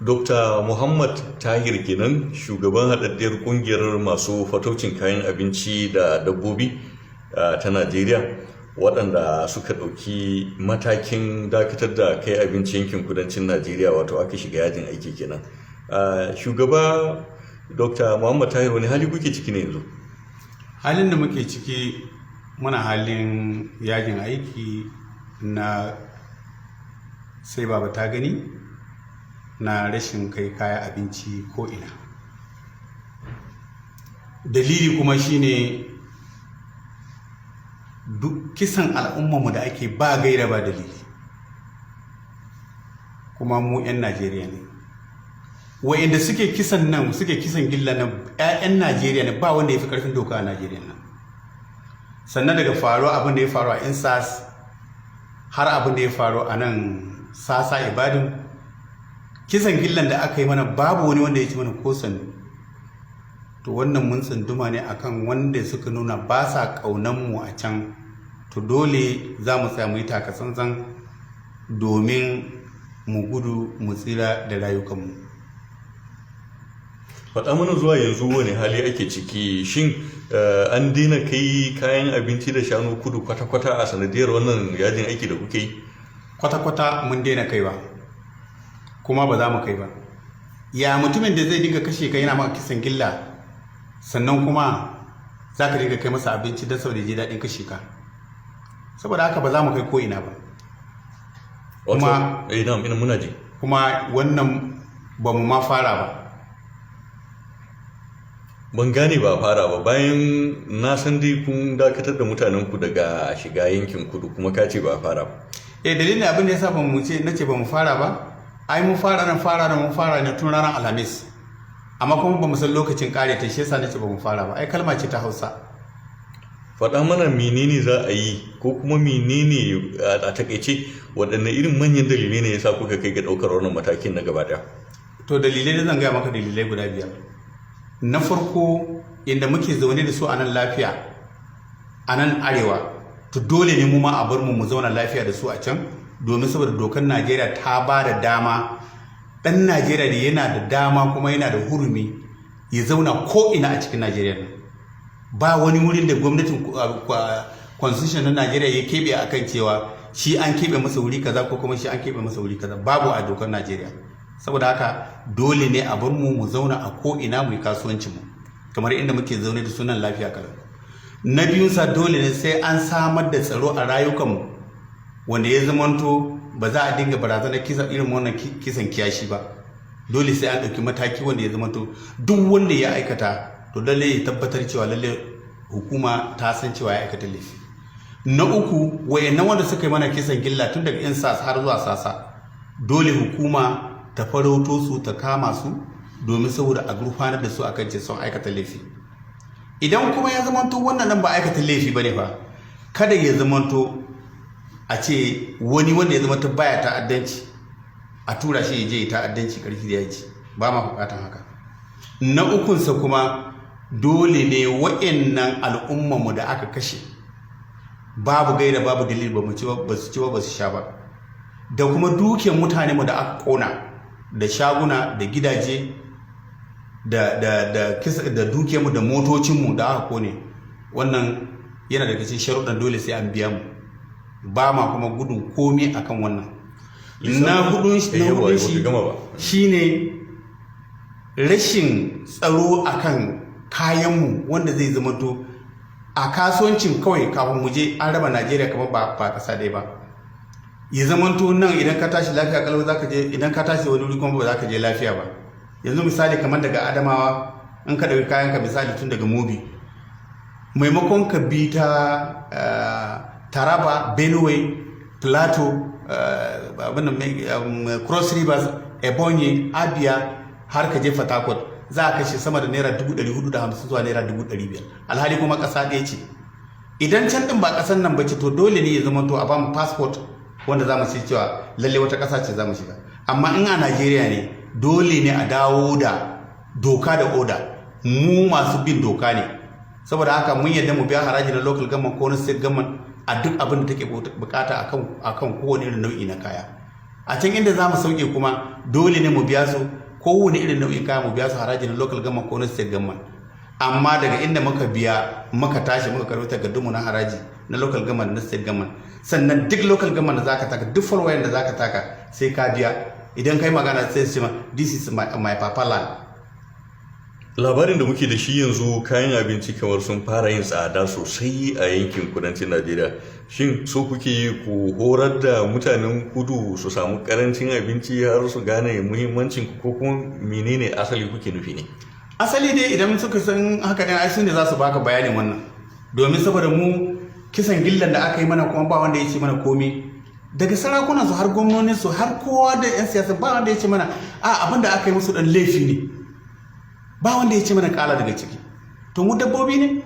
Dr. Muhammad Tahir kenan, shugaban haɗaɗɗiyar ƙungiyar masu fataucin kayan abinci da dabbobi ta Najeriya, waɗanda suka ɗauki matakin dakatar da kai abinci yankin kudancin Najeriya, wato aka shiga yajin aiki kenan. Shugaba Dr. Muhammad Tahir, wani hali kuke ciki ne yanzu? Halin da muke ciki, muna halin yajin aiki na sai baba ta gani na rashin kai kaya abinci ko ina. Dalili kuma shine duk kisan al'ummarmu da ake ba gaira ba dalili. Kuma mu 'yan Najeriya ne. Wa'inda suke kisan nan, suke kisan gilla na 'ya'yan Najeriya ne, ba wanda ya fi karfin doka a Najeriya nan. Sannan daga faruwa abin da ya faru a EndSARS har abin da ya faru a nan Sasa Ibadan, kisan gillan da aka yi mana, babu wani wanda ya ci mana ko sannu. To wannan mun tsunduma ne akan wanda suka nuna ba sa kaunan mu a can. To dole za mu tsaya mu yi taka tsantsan domin mu gudu mu tsira da rayukanmu. Faɗa mana, zuwa yanzu wani hali ake ciki? Shin an daina kai kayan abinci da shanu kudu kwata-kwata a sanadiyar wannan yajin aiki da kuke yi? Kwata-kwata mun daina kaiwa, kuma ba za mu kai ba. Ya mutumin da zai dinga kashe ka, yana maka kisan gilla, sannan kuma za ka dinga kai masa abinci don saboda ji daɗin kashe ka? Saboda haka ba za mu kai ko ina ba. Kuma eh, ina muna ji. Kuma wannan ba mu ma fara ba. Ban gane ba fara ba, bayan na san dai kun dakatar da mutanen ku daga shiga yankin kudu, kuma ka ce ba fara ba. Eh, dalilin abin da yasa ba mu ce nace ba mu fara ba, ai mun fara nan, fara nan, mun fara ne tun ranar Alhamis, amma kuma ba mu san lokacin kare ta, shi yasa nace ba mu fara ba. Ai kalma ce ta Hausa. Faɗa mana menene za a yi, ko kuma menene a takaice, waɗanne irin manyan dalilai ne yasa kuka kai ga ɗaukar wannan matakin na gaba ɗaya? To dalilai da zan gaya maka, dalilai guda biyar. Na farko, inda muke zaune da su a nan lafiya a nan arewa, to dole ne mu ma a bar mu mu zauna lafiya da su a can, domin saboda dokar Najeriya ta ba da dama, ɗan Najeriya da yana da dama kuma yana da hurumi ya zauna ko ina a cikin Najeriya nan. Ba wani wurin da gwamnatin constitution na Najeriya ya keɓe akan cewa shi an keɓe masa wuri kaza ko kuma shi an keɓe masa wuri kaza. Babu a dokar Najeriya. Saboda haka dole ne a bar mu mu zauna a ko ina mu yi kasuwancin mu kamar inda muke zaune da sunan lafiya kalau. Na biyunsa, dole ne sai an samar da tsaro a rayukanmu wanda ya zamanto ba za a dinga barazanar kisa irin wannan kisan kiyashi ba. Dole sai an ɗauki mataki wanda ya zamanto duk wanda ya aikata, to lalle ya tabbatar cewa lalle hukuma ta san cewa ya aikata laifi. Na uku, wayannan wanda suka yi mana kisan gilla tun daga EndSARS har zuwa Sasa, dole hukuma ta farauto su, ta kama su, domin saboda a gurfanar da su akan ce sun aikata laifi. Idan kuma ya zamanto wannan nan ba aikata laifi bane fa, kada ya zamanto a ce wani wanda ya zamanto baya ta'addanci a tura shi ya je ya ta'addanci karfi da yaji. Ba ma bukatan haka. Na ukunsa kuma, dole ne wa'annan al'ummanmu da aka kashe babu gaira babu dalili, ba mu ci ba su ci ba ba su sha ba, da kuma dukiyar mutane mu da aka kona, da shaguna da gidaje da kisa da dukiyarmu da motocinmu da aka kone, wannan yana daga cikin sharuɗan dole sai an biya mu. Ba ma kuma gudun komi akan wannan. Na hudun shi shine rashin tsaro akan kayanmu, wanda zai zama to a kasuwancin kawai kafin mu je an raba Najeriya kamar ba kasa ɗaya ba. Ya zamanto nan idan ka tashi lafiya kalau zaka je, idan ka tashi wani wuri kuma ba za ka je lafiya ba. Yanzu misali, kamar daga Adamawa, in ka ɗauki kayanka, misali tun daga Mubi, maimakon ka bi ta Taraba, Benue, Plateau, Cross Rivers, Ebonyi, Abia, har ka je Fatakwat, za a kashe sama da naira 450,000 zuwa naira 500,000, alhali kuma ƙasa ɗaya ce. Idan can ɗin ba ƙasar nan ba ce, to dole ne ya zama to a bamu passport wanda za mu ce cewa lalle wata ƙasa ce za mu shiga. Amma in a Najeriya ne, dole ne a dawo da doka da oda. Mu masu bin doka ne. Saboda haka mun yadda mu biya haraji na local government ko na state government a duk abin da take bukata akan kowane irin nau'i na kaya. A can inda za mu sauke kuma, dole ne mu biya su kowane irin nau'in kaya, mu biya su haraji na local government ko na state government. Amma daga inda muka biya, muka tashi muka karɓi takardunmu na haraji na local government, na state government, sannan duk local government da zaka taka, duk folwaya da zaka taka, sai ka biya. Idan kai magana, sai su ce ma, "This is my papa land." Labarin da muke da shi yanzu, kayan abinci kamar sun fara yin tsada sosai a yankin kudancin Najeriya. Shin so kuke yi ku horar da mutanen kudu su samu karancin abinci har su gane muhimmancin, ko kuma menene asali kuke nufi ne? Asali dai, idan suka san haka ne, ai su ne za su baka bayanin wannan. Domin saboda mu kisan gillan da aka yi mana, kuma ba wanda ya ce mana komi, daga sarakunan su har gwamnonin su har kowa da yan siyasa, ba wanda ya ce mana a abin da aka yi musu dan laifi ne. Ba wanda ya ce mana kala daga ciki. To, mu dabbobi ne?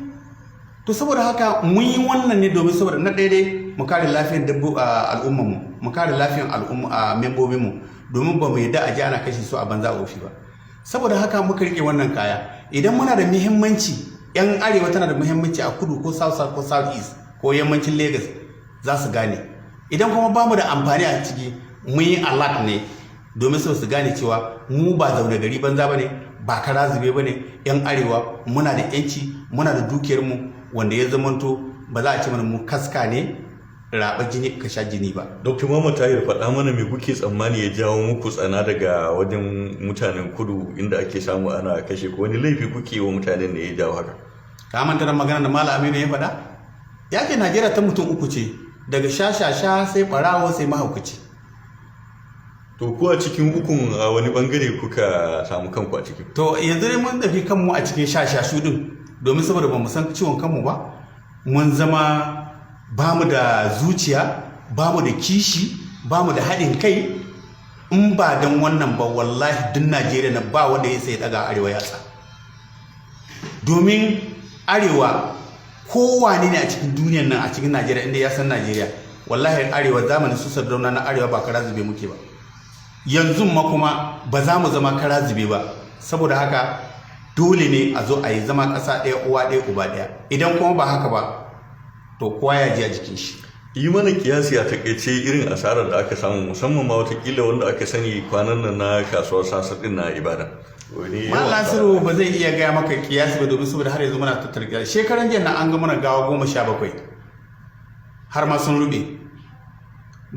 To, saboda haka mun yi wannan ne domin saboda na ɗaya dai mu kare lafiyar al'ummar mu, mu kare lafiyar al'umma membobin mu, domin ba mu yadda a ji ana kashe su a banza a ofi ba. Saboda haka muka rike wannan kaya. Idan muna da muhimmanci, yan arewa tana da muhimmanci a kudu ko south south ko south east ko yammacin Lagos, za su gane. Idan kuma ba mu da amfani a ciki, mun yi alert ne domin su gane cewa mu ba zaune gari banza ba ne, ba kara zube ba ne. Yan arewa muna da yanci, muna da dukiyarmu, wanda ya zamanto ba za a ce mana mu kaska ne, raba jini ka sha jini ba. Dr. Muhammad Tahir, faɗa mana me kuke tsammani ya jawo muku tsana daga wajen mutanen kudu, inda ake samu ana kashe ko wani laifi kuke wa mutanen ne ya jawo haka? Ka manta da magana da Malam Aminu ya faɗa? Ya ce Najeriya ta mutum uku ce, daga sha-sha-sha sai ɓarawo sai mahaukaci. To, ku a cikin ukun, a wani bangare kuka samu kanku a ciki? To, yanzu dai mun tafi kanmu a cikin sha-sha-shu din, domin saboda ba mu san ciwon kanmu ba. Mun zama ba mu da zuciya, ba mu da kishi, ba mu da haɗin kai. In ba don wannan ba, wallahi duk Najeriya na ba wanda ya sai daga arewa yatsa, domin arewa kowane ne a cikin duniyan nan, a cikin Najeriya, inda ya san Najeriya, wallahi arewa zamanin su Sardauna na arewa ba kara zube muke ba. Yanzu ma kuma ba za mu zama kara zube ba. Saboda haka dole ne a zo a yi zama ƙasa ɗaya, uwa ɗaya, uba ɗaya. Idan kuma ba haka ba, to kowa ya ji a jikin shi. Yi mana kiyasi a takaice irin asarar da aka samu, musamman ma watakila wanda aka sani kwanan nan na kasuwar Sasa din na Ibadan. Malam Nasiru, ba zai iya gaya maka kiyasi ba, domin saboda har yanzu muna tattara kiyasi. Shekaran jiya na an ga mana gawa 17, har ma sun rube.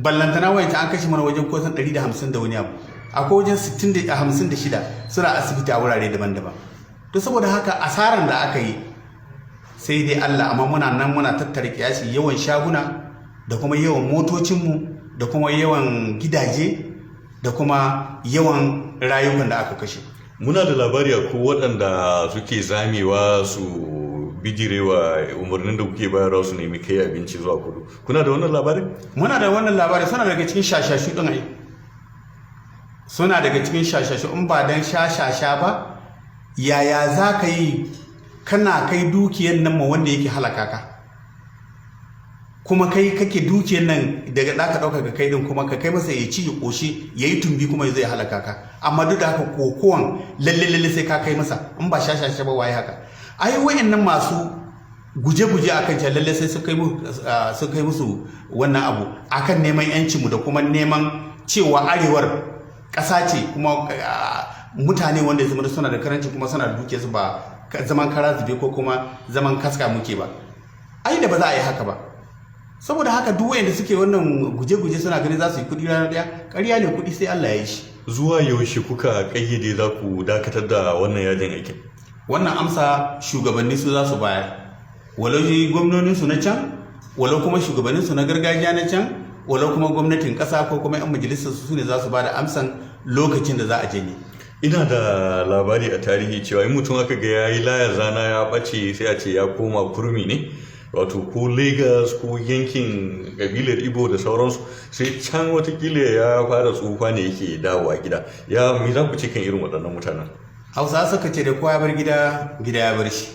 Ballantana wayanci an kashe mana wajen kusan 150 da wani abu, akwai wajen 56 suna asibiti a wurare daban-daban. To, saboda haka asaran da aka yi sai dai Allah. Amma muna nan muna tattara kiyasi, yawan shaguna da kuma yawan motocinmu da kuma yawan gidaje da kuma yawan rayukan da aka kashe. Muna da labari ko waɗanda suke zamewa su bijirewa umarnin da kuke bayarwa su nemi kai abinci zuwa kudu. Kuna da wannan labarin? Muna da wannan labari. Suna daga cikin shashashu ɗin ai, suna daga cikin shashashu. In ba dan shashasha ba, yaya za ka yi kana kai dukiyar nan ma wanda yake halaka ka, kuma kai kake dukiyar nan daga ɗaka ɗauka ka kai ɗin, kuma ka kai masa ya ci, ya ƙoshi, ya yi tumbi, kuma ya zai halaka ka? Amma duk da haka kokowan lalle lalle sai ka kai masa. In ba shashasha ba, waye haka? Ai wayannan masu guje-guje akan cewa lalle sai sun kai musu wannan abu akan neman yancinmu da kuma neman cewa arewar ƙasa ce, kuma mutane wanda ya zama suna da karanci kuma suna da dukiyarsu, ba zaman kara zube ko kuma zaman kaska muke ba. Ai da ba za a yi haka ba. Saboda haka duk wayanda suke wannan guje-guje suna ganin za su yi kuɗi ranar ɗaya, ƙarya ne. Kuɗi sai Allah ya yi shi. Zuwa yaushe kuka kayyade za ku dakatar da wannan yajin aikin? Wannan amsa shugabanni su za su bayar, walau gwamnonin su na can, walau kuma shugabannin su na gargajiya na can, walau kuma gwamnatin ƙasa ko kuma 'yan majalisar su ne za su ba da amsan lokacin da za a janye. Ina da labari a tarihi cewa in mutum aka ga yayi layar zana ya ɓace, sai a ce ya koma kurmi ne, wato ko Lagos ko yankin kabilar Ibo da sauransu, sai can watakila ya fara tsufa ne yake dawowa gida. Ya me za ku ce kan irin waɗannan mutanen? Hausa suka ce da kowa ya bar gida, gida ya bar shi.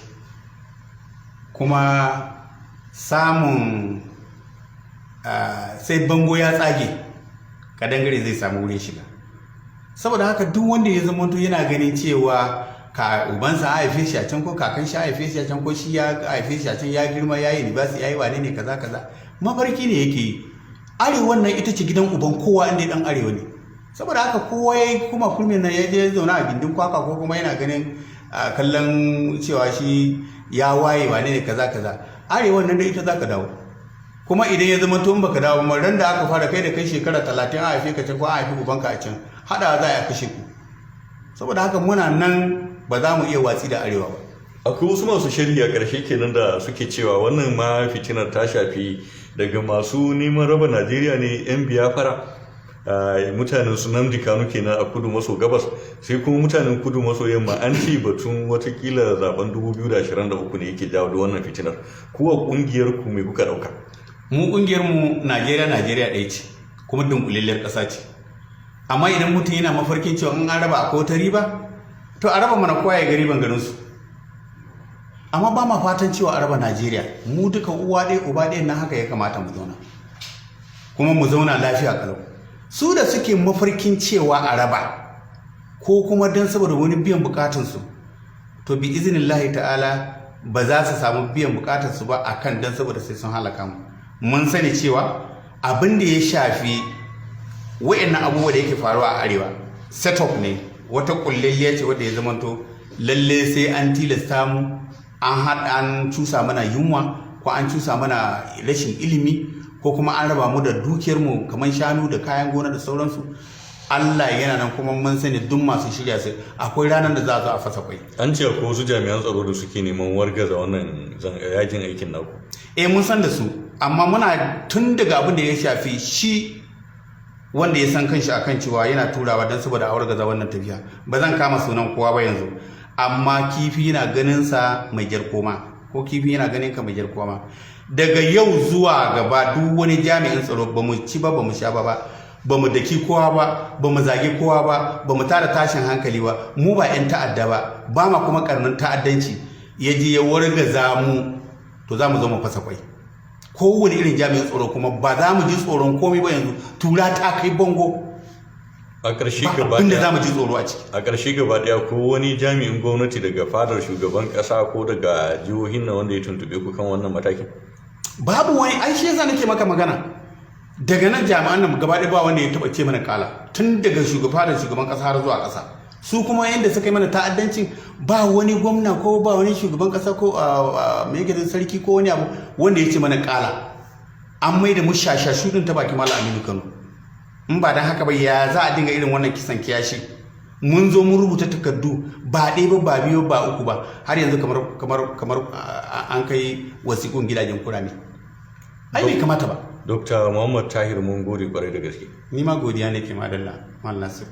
Kuma samun sai bango ya tsage kadangare zai samu wurin shiga. Saboda haka duk wanda ya zama yana ganin cewa ka ubansa a haife shi a can, ko kakan shi a haife shi a can, ko shi ya haife shi a can, ya girma, ya yi libasi, ya yi wane ne, kaza kaza, mafarki ne yake yi. Arewan nan ita ce gidan uban kowa inda dan arewa ne. Saboda haka kowa ya kuma kurmin nan ya je zauna a gindin kwakwa, ko kuma yana ganin kallon cewa shi ya waye, wane ne, kaza kaza. Arewan nan da ita za ka dawo. Kuma idan ya zama tun baka dawo ba, ran da aka fara kai da kai shekara 30 a haife ka can ko a haifi ubanka a can, haɗawa za a kashe ku. Saboda haka muna nan, ba za mu iya watsi da arewa ba. Akwai wasu masu sharhi, a ƙarshe kenan, da suke cewa wannan ma fitinar ta shafi daga masu neman raba Najeriya ne, 'yan Biyafara, mutanen su Nnamdi Kanu kenan a kudu maso gabas, sai kuma mutanen kudu maso yamma. An ce batun watakila zaben 2023 ne yake jawo da wannan fitinar. Kuwa kungiyar ku me kuka dauka? Mu kungiyar mu, Najeriya, Najeriya ɗaya ce kuma dunkulalliyar ƙasa ce. Amma idan mutum yana mafarkin cewa in an raba akwai wata riba, to a raba mana, kowa ya ga riban garin su. Amma ba ma fatan cewa a raba Najeriya. Mu duka uwa ɗaya uba ɗaya na, haka ya kamata mu zauna, kuma mu zauna lafiya kalau. Su da suke mafarkin cewa a raba ko kuma don saboda wani biyan bukatunsu, to bi iznillahi ta'ala ba za su samu biyan bukatunsu ba akan don saboda sai sun halaka mu. Mun sani cewa abin da ya shafi wa'annan abubuwa da yake faruwa a arewa setup ne, wata kullalliya ce wadda ya zamanto lalle sai an tilasta mu, an haɗa, an cusa mana yunwa, ko an cusa mana rashin ilimi, ko kuma an raba mu da dukiyarmu kamar shanu da kayan gona da sauransu. Allah yana nan, kuma mun sani duk masu shirya su, akwai ranar da za a zo a fasa kwai. An ce akwai wasu jami'an tsaro da suke neman wargaza wannan yajin aikin naku. Eh, mun san da su, amma muna tun daga abin da ya shafi shi wanda ya san kanshi akan cewa yana turawa don saboda a wargaza wannan tafiya, ba zan kama sunan kowa ba yanzu. Amma kifi yana ganin sa mai jar koma, ko kifi yana ganin ka mai jar koma. Daga yau zuwa gaba, duk wani jami'in tsaro, ba mu ci ba, ba mu sha ba, ba mu daki kowa ba, ba mu zagi kowa ba, ba mu tara tashin hankali ba, mu ba 'yan ta'adda ba, ba ma kuma karnin ta'addanci, ya je ya wargaza mu, to za mu zo mu fasa kwai. Kowane irin jami'in tsaro kuma ba za mu ji tsoron komai ba. Yanzu tura ta kai bango. A ƙarshe ba gaba abin da ɗaya za mu ji tsoro a ciki. A ƙarshe gaba ɗaya, ko wani jami'in gwamnati daga fadar shugaban ƙasa ko daga jihohin nan wanda ya tuntuɓe ku kan wannan matakin? Babu wani. Ai shi yasa nake maka magana, daga nan jami'an nan gaba ɗaya ba wanda ya taɓa ce mana kala, tun daga shugaba da shugaban ƙasa har zuwa ƙasa. Su kuma yadda suka yi mana ta'addancin, ba wani gwamna ko ba wani shugaban ƙasa ko mai gidan sarki ko wani abu wanda ya ce mana kala. An mai da mu shashashu din ta baki Malam Aminu Kano. In ba dan haka ba, ya za a dinga irin wannan kisan kiyashi? Mun zo mun rubuta takardu ba ɗaya ba, ba biyu ba, uku ba, har yanzu kamar an kai wasiƙun gidajen kurame. Ai bai kamata ba. Dr. Muhammad Tahir, mun gode kwarai da gaske. Ni ma godiya nake, madalla, Malam Nasiru.